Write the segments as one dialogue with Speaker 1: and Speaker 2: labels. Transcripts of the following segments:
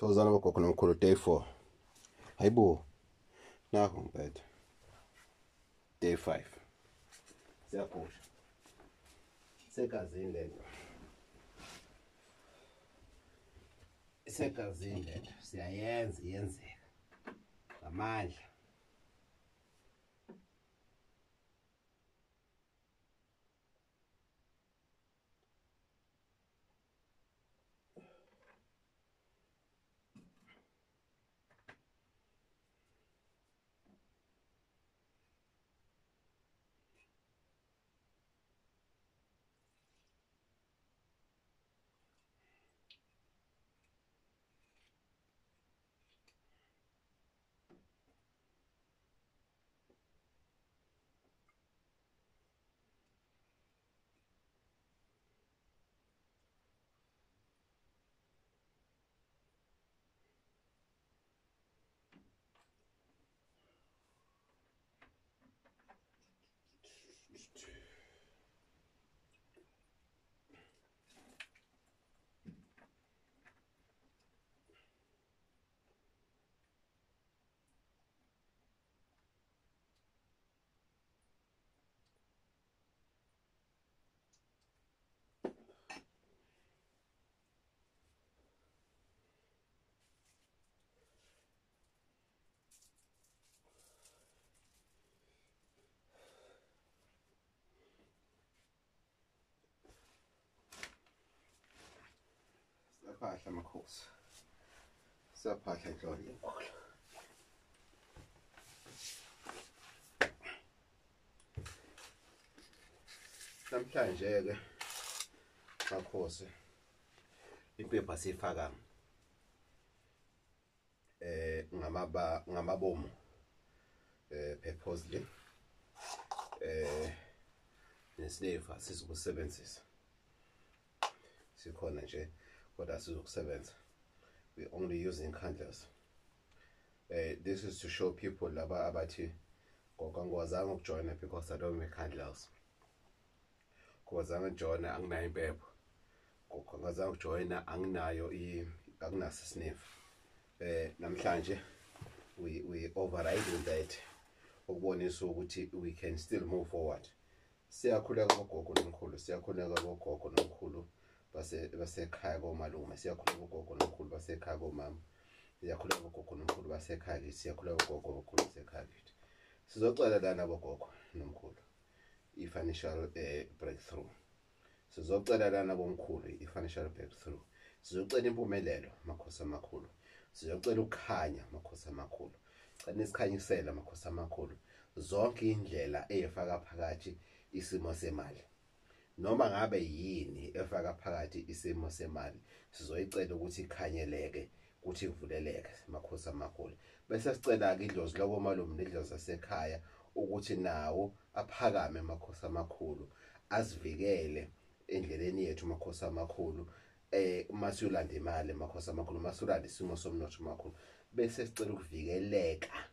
Speaker 1: Thokozani bogogo nomkhulu, day 4. Hayibo. Nakho ngiphethe. Day 5. Siyaphusha. Segazini lento. Isegazini lento. Siyayenza iyenzeka. Ngamandla. Siyaphahla amakhosi. Siyaphahla inhloli enkulu. Namhlanje ke makhosi impepha sifaka ngamabomu purposely nesinefa sizokusebenzisa. Sikhona nje kodwa sizokusebenza. We only using candles. This is to show people laba abathi gogo angikwazanga ukujoyina because I don't make candles. Ngikwazanga ukujoyina anginayo impepho. Gogo angikwazanga ukujoyina anginayo anginaso sniff. Namhlanje we overriding that ukubonisa ukuthi we can still move forward. Siyakhuleka kogogo nomkhulu, siyakhuleka kogogo nomkhulu basekhaya komalume, siyakhuleka kogogo nomkhulu basekhaya komama, siyakhuleka kogogo nomkhulu basekhaya kithi, siyakhuleka kogogo nomkhulu basekhaya kithi. Sizocela lana bogogo nomkhulu i-financial breakthrough. Sizocela lana bomkhulu i-financial breakthrough. Sizocela impumelelo makhosi amakhulu. Sizocela ukukhanya makhosi amakhulu. Cela nisikhanyisele makhosi amakhulu zonke indlela eyifaka phakathi isimo semali. Noma ngabe yini efaka phakathi isimo semali, sizoyicela ukuthi ikhanyeleke, ukuthi ivuleleke makhosi amakhulu. Bese sicela ke idlozi lakomalume nedlozi lasekhaya ukuthi nawo aphakame makhosi amakhulu, azivikele endleleni yethu makhosi amakhulu. Uma siyolanda imali makhosi amakhulu, uma siyolanda isimo somnotho makhulu, bese sicela ukuvikeleka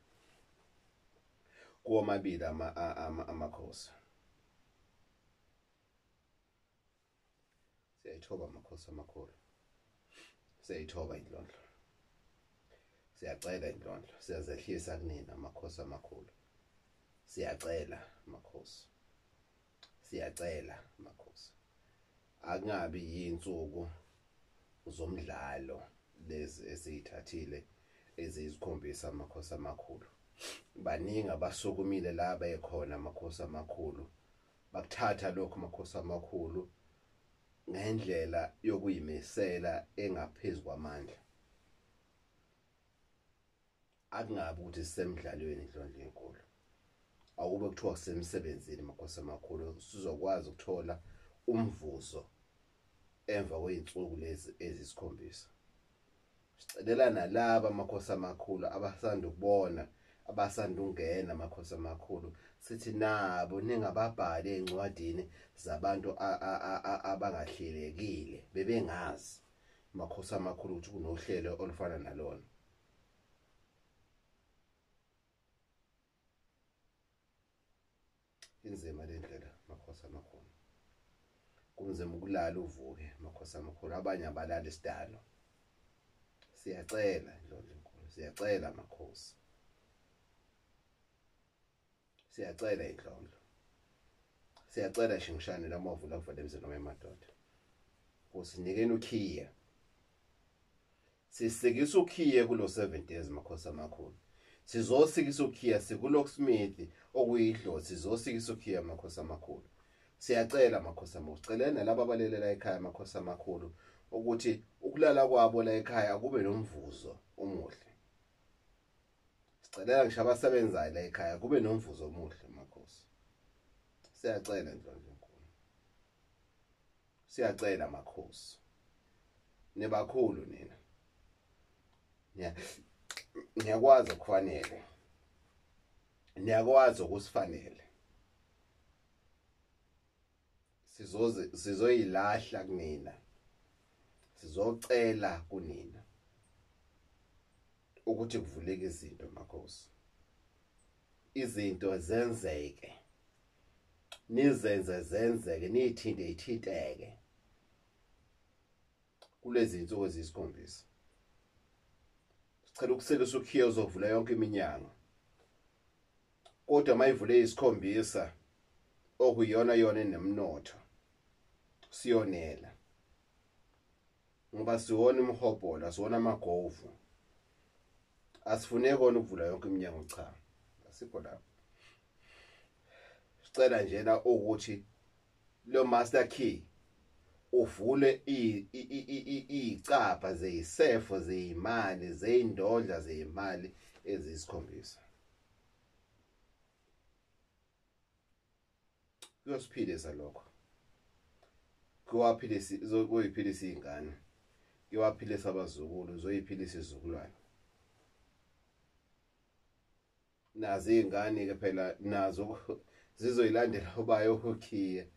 Speaker 1: kuwomabili amakhosi. Siyayithoba amakhosi amakhulu, siyayithoba indlondlo, siyacela indlondlo, siyazehlisa kunina amakhosi amakhulu. Siyacela makhosi, siyacela makhosi, akungabi yinsuku zomdlalo lezi esiyithathile eziyisikhombisa amakhosi amakhulu. Baningi abasukumile la bekhona amakhosi amakhulu, bakuthatha lokho amakhosi amakhulu ngendlela yokuyimisela engaphezu kwamandla. Akungabi ukuthi sisemdlalweni indlondlo enkulu, awube kuthiwa kusemsebenzini makhosi amakhulu, sizokwazi ukuthola umvuzo emva kwey'nsuku lezi ezisikhombisa. Sicelela nalaba amakhosi amakhulu abasanda ukubona, abasanda ukungena amakhosi amakhulu, sithi nabo ningababhali ey'ncwadini zabantu abangahlelekile, bebengazi makhosi amakhulu ukuthi kunohlelo olufana nalona. Inzima le ndlela makhosi amakhulu, kunzima ukulala uvuke makhosi amakhulu. Abanye abalali isidalo. Siyacela Ndlondlo enkulu, siyacela makhosi, siyacela indlondlo, siyacela shingishane lamavula kuvela emzini noma emadoda. Kusinikeni ukhiye, sisikisa ukhiye kulo 7 days makhosi amakhulu. Sizosikisa ukhiya sikulocksmith okuyidlozi, sizosikisa ukhiya makhosi amakhulu. Siyacela makhosi amakhulu, sicela nalabo abalelela ekhaya makhosi amakhulu ukuthi ukulala kwabo la ekhaya kube nomvuzo omuhle. Sicelela ngisho abasebenzayo la ekhaya kube nomvuzo omuhle makhosi. Siyacela Ndlondlo enkulu, siyacela makhosi, nibakhulu nina, niyakwazi okufanele, niyakwazi okusifanele. Sizoyilahla kunina, sizocela kunina ukuthi kuvuleke izinto makhosi, izinto zenzeke, nizenze zenzeke, niyithinte ithinteke kulezi insuku eziyisikhombisa. Sicela ukuselisa ukhiye uzovula yonke iminyango, kodwa mayivule isikhombisa okuyiyona yona enemnotho siyonela, ngoba siwona umhobholo, asiwona amagovu. Asifune kona ukuvula yonke iminyango, cha, asikho lapho. Sicela njena ukuthi lo master key uvule icapha zeyisefo zeyimali zeyindodla zeyimali eziyisikhombisa. Kuyosiphilisa lokho, kuyowaphilisa, kuyoyiphilisa iy'ngane, kuyowaphilisa abazukulu, zoyiphilisa izizukulwane. Nazo iy'ngane-ke phela nazo zizoyilandela ubayo okhiye,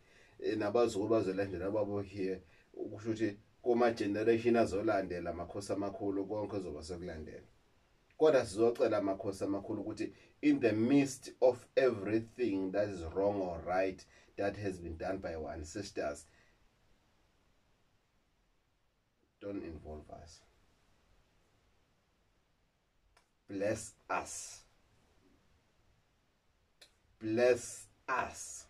Speaker 1: nabazukulu bazolandela ubaba okhiye. Kusho ukuthi kuma-generation azolandela amakhosi amakhulu konke kuzoba sekulandela. Kodwa sizocela amakhosi amakhulu ukuthi in the midst of everything that is wrong or right that has been done by our ancestors, don't involve us. Bless us. Bless us.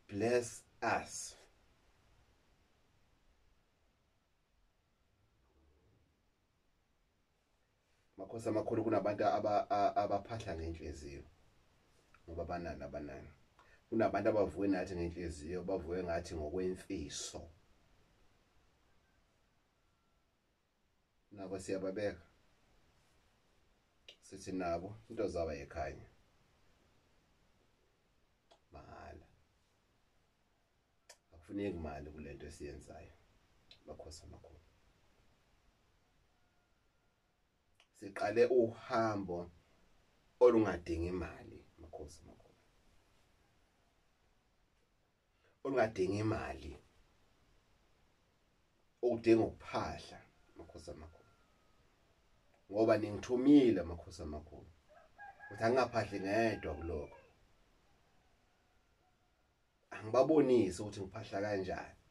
Speaker 1: Bless us. Makhosi amakhulu, kunabantu abaphahla ngenhliziyo ngoba banani abanani. Kunabantu abavuke nathi ngenhliziyo, bavuke ngathi ngokwemfiso. Nabo siyababeka, sithi nabo into zaba ekhanya mahhala, akufuneki imali kulento esiyenzayo makhosi amakhulu. Siqale uhambo olungadingi imali makhosi amakhulu, olungadingi imali, okudinga ukuphahla makhosi amakhulu, ngoba ningithumile makhosi amakhulu ukuthi angingaphahli ngedwa kulokho, angibabonisi ukuthi ngiphahla kanjani,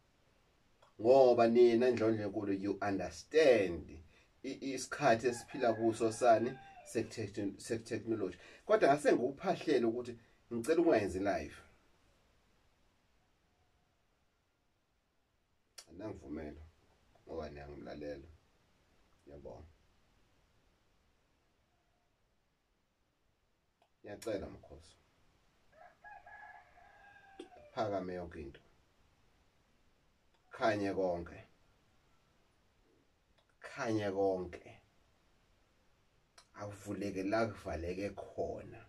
Speaker 1: ngoba nina Ndlondlo enkulu you understand isikhathi esiphila kuso sani se-technology. Kodwa ngase ngikuphahlela ukuthi ngicela ukungayenzi live, anangivumela ngoba niyangilalela. Ngiyabonga, ngiyacela makhosi, phakame yonke into, khanye konke, khanye konke, akuvuleke la kuvaleke khona.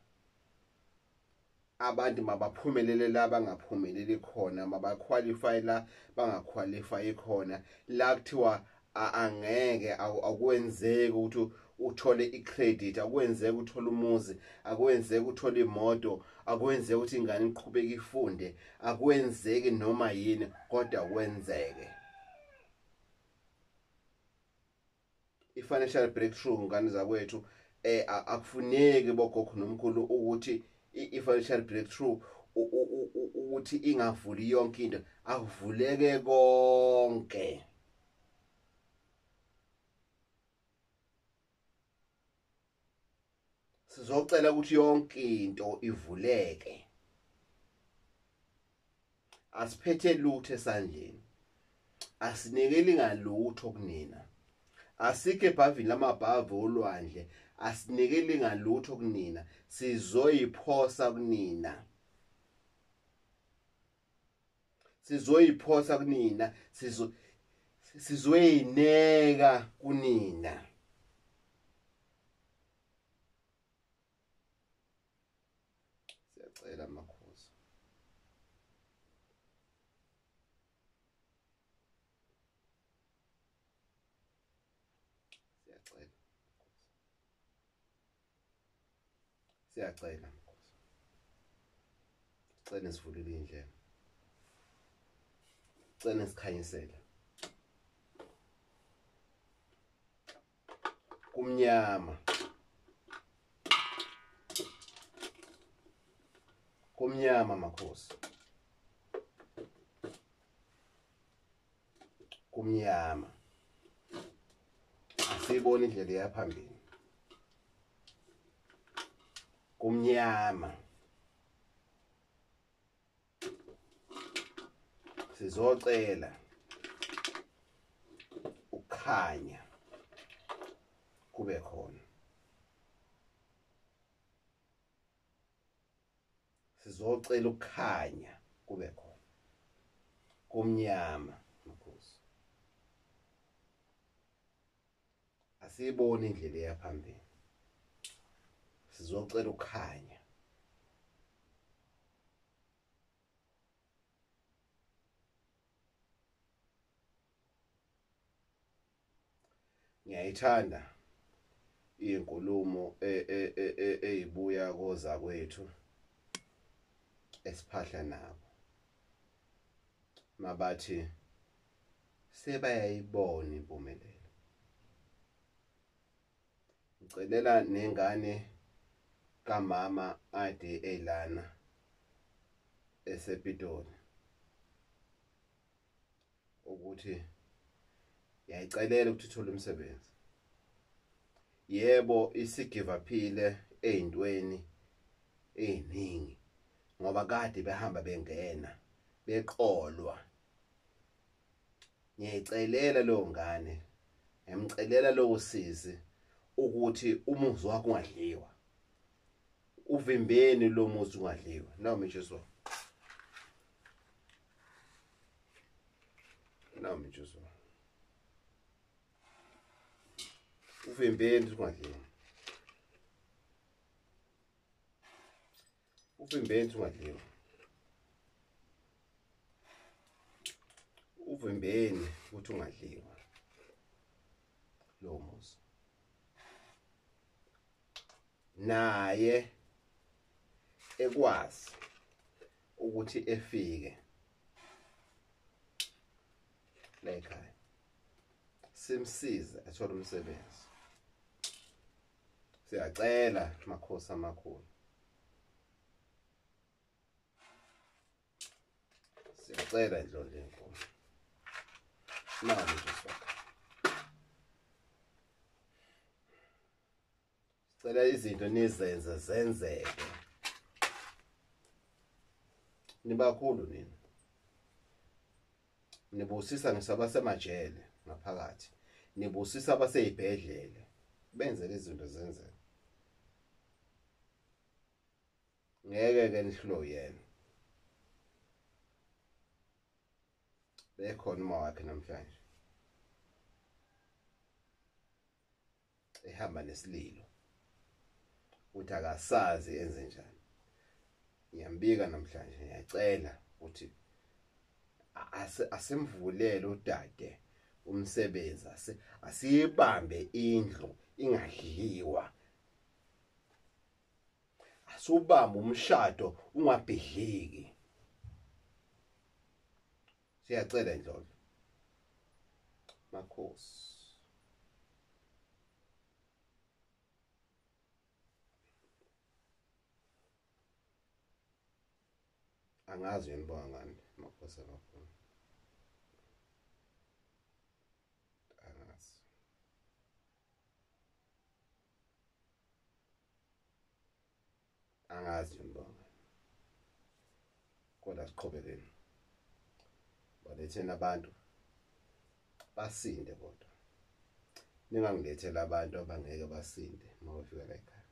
Speaker 1: Abantu mabaphumelele la bangaphumeleli khona, mabaqualify la bangaqualify khona, la kuthiwa angeke akwenzeki ukuthi uthole icredit, akwenzeki uthole umuzi, akwenzeki uthole imoto, akwenzeki ukuthi ingane iqhubeke ifunde, akwenzeki noma yini, kodwa kwenzeke. I-financial breakthrough ngane zakwethu, akufuneki bogogo nomkhulu ukuthi i-financial breakthrough ukuthi ingavuli yonke into, akuvuleke konke. Sizocela ukuthi yonke into ivuleke. Asiphethe lutho esandleni, asinikeli ngalutho kunina, asikho ebhavini lamabhavu olwandle, asinikeli ngalutho kunina, sizoyiphosa kunina, sizoyiphosa kunina, sizoyineka kunina. Siyacela makhosi. Siyacela. Siyacela makhosi. Sicela sivulele indlela. Sicela sikhanyisele. Kumnyama. Kumnyama makhosi. Kumnyama. Asibone indlela eyaphambili. Kumnyama. Sizocela ukukhanya kube khona. Sizocela ukukhanya kube khona. Kumnyama makhosi. Asibone indlela eyaphambili. Sizocela ukukhanya. Ngiyayithanda inkulumo eyibuya koza kwethu esiphahla nabo, mabathi sebayayibona impumelelo. Ngicelela nengane kamama ade elana esePitoli ukuthi yayicelela ukuthi ithole umsebenzi. Yebo, isigive uphile ezintweni eziningi ngoba kade behamba bengena beqolwa. Ngiyayicelela leyo ngane, ngiyamcelela lowo sisi ukuthi umuzi wakho ungadliwa. Uvimbeni lo muzi ungadliwa. Nawu Jesu. Nawu Jesu. Uvimbeni ungadliwa. Uvimbeni ungadliwa. Uvimbeni ukuthi ungadliwa lo muzi. Naye ekwazi ukuthi efike la ekhaya, simsize athole umsebenzi. Siyacela makhosi amakhulu, siyacela indlondlo enkulu. Nawu Jesu. Sicela izinto nizenze zenzeke. Nibakhulu nina. Nibusisa ngisabasemajele ngaphakathi. Nibusisa abaseyibhedlela. Benze izinto zenzeke. Ngeke ke nihlo yena. Bekhona uma wakhe namhlanje. Ehamba nesililo. Uthi akasazi enze njani. Ngiyambika namhlanje, ngiyacela ukuthi asimvulele udade umsebenzi, asiyibambe indlu ingadliwa. Asubamba umshado ungabhidliki. Siyacela indlondlo makhosi. Angazi ngibonga ngani makhosi amakhulu. Angazi. Angazi ngibonga. Kodwa siqhubekeni. Baletheni abantu basinde kodwa. Ningangilethela abantu abangeke basinde uma befika la ekhaya.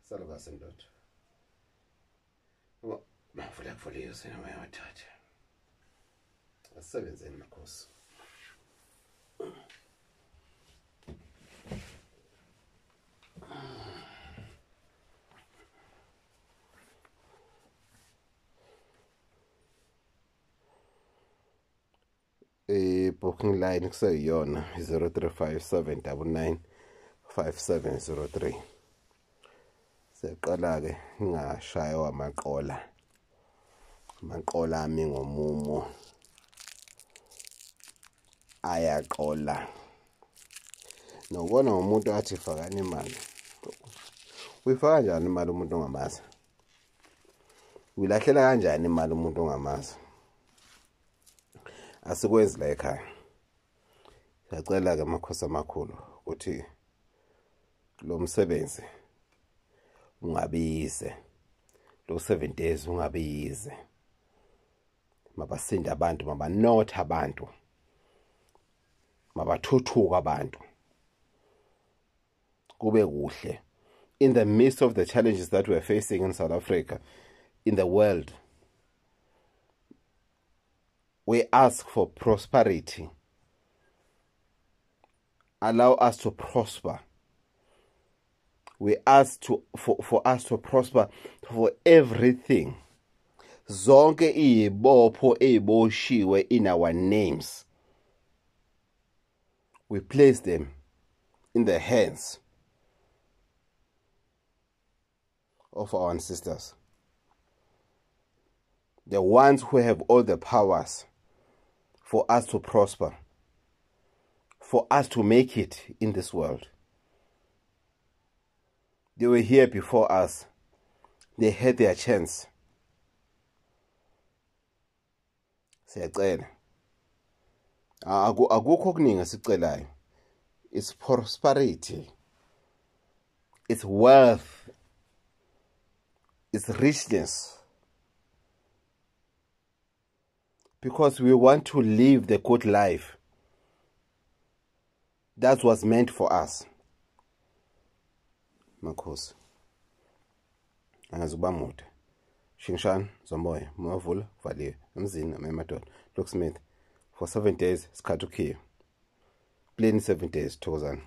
Speaker 1: Salukazi ndoda. Mavula kuvuliwe sena wathatha. Asebenzeni makhosi. I-booking line kuseyiyona 035 799 5703. Siyaqala ke ngingashaywa amaqola. Amaqola ami ngomumo ayaqola. Nokubona umuntu athi fakani imali. Uyifaka kanjani imali umuntu ongamazi? Uyilahlela kanjani imali umuntu ongamazi? Asikwenzi la ekhaya. Siyacela ke amakhosi amakhulu ukuthi lo msebenzi ungabize, lo 7 days ungabize. Mabasinde abantu, mabanotha abantu, mabathuthuka abantu, kube kuhle. In the midst of the challenges that we're facing in South Africa, in the world, we ask for prosperity. Allow us to prosper. We ask for us to prosper for everything. Zonke izibopho eziboshiwe in our names, we place them in the hands of our ancestors, the ones who have all the powers for us to prosper, for us to make it in this world. They were here before us. They had their chance. Siyacela. Akukho okuningi esicelayo. It's prosperity. It's wealth. It's richness. Because we want to live the good life that was meant for us. Makhosi. Angazukuba mude. Shingshan, Zomboya, Mavula, Valiwe, Emzini, Amadoda, Locksmith. For 7 days, sikhathi ukhiye. Plain 7 days, thokozani.